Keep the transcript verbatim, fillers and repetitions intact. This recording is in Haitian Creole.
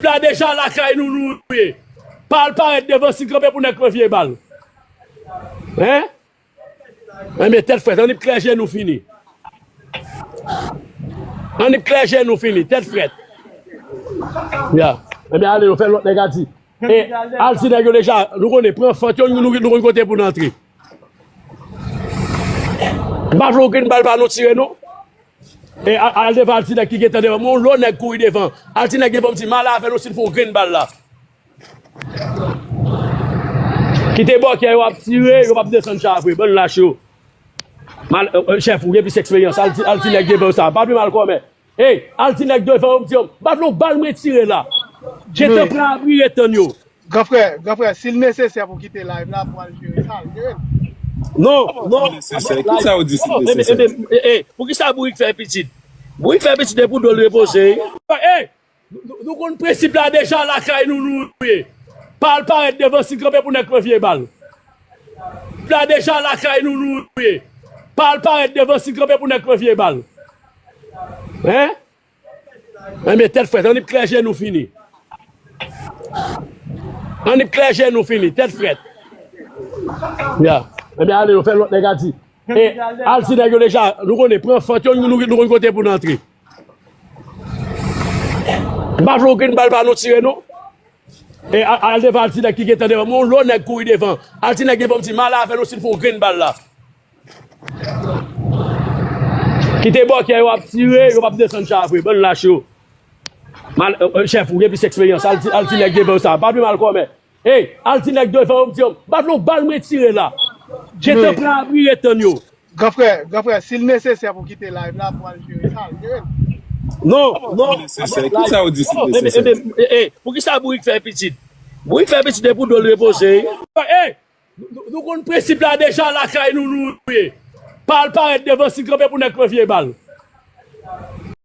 la deja lakay nou, nou ye. Pa al parèt devan si kanpe pou nèg pran vye bal. Hein? Enben, tèt frèt, annik klè je nou fini. Annik klè je nou fini, tèt frèt. Ya. Enben, ale, nou fè lòt nèg a di. E, al ti nèg yo deja, nou konnen, pran fant yo, nou, nou konn kote pou n antre. M pa vle okenn bal pa nou tire, non. E, a- al devan al ti nèg ki gentan devan. Mwen, yon lò nèg kouri devan. Al ti nèg devan, m di, m ale avè nou si n fè yon grenn bal la. Kite bòkyè yo ap tire, yo p ap desann cha vre. Bann lach yo. Mal, euh, euh, chèf, ou gen plis eksperyans. Al ti, al ti nèg devan sa. Pa pi mal kòmè. Ey, al ti nèg devan yo, m di yo, m pa vle yon bal mwen tire la. Gentan pran abri, ret tann yo. Gran frè, gran frè, si l nesesè pou kite live la, pou al jere sa, al jere l. Non, non. Nesesè. Kisa w di si l nesesè? Ey, ey, ey, poukisa bourik fè pitit? Bourik fè pitit e pou do l repoze. Ey, nou, nou, nou konn prensip la deja lakay nou, nou ye. Pa al parèt devan si kanpe pou nèg pran vye bal. La deja lakay nou, nou ye. Pa al parèt devan si kanpe pou nèg pran vye bal. Hein? Enben, tèt frèt, annik klè je nou fini. Annik klè je nou fini, tèt frèt. Ya. Enben, ale, nou fè lòt nèg a di. E, al ti nèg yo deja, nou konnen, pran fant yo, nou, nou, nou konn kote pou n antre. M pa vle okenn bal pa nou tire, non. E, a- al devan al ti nèg ki gentan devan. Mwen, yon lò nèg kouri devan. Al ti nèg devan, m di, m ale avè nou si n fè yon grenn bal la. Kite bòkyè yo ap tire, yo p ap desann cha vre. Bann lach yo. Mal, euh, euh, chèf, ou gen plis eksperyans. Al ti, al ti nèg devan sa. Pa pi mal kòmè. Ey, al ti nèg devan yo, m di yo, m pa vle yon bal mwen tire la. Gentan pran abri, ret tann yo. Gran frè, gran frè, si l nesesè pou kite live la, pou al jere sa, al jere l. Non, non. Nesesè. Kisa w di si l nesesè? Ey, ey, ey, poukisa bourik fè pitit? Bourik fè pitit e pou do l repoze. Ey, nou, nou, nou konn prensip la deja lakay nou, nou ye. Pa al parèt devan si kanpe pou nèg pran vye bal.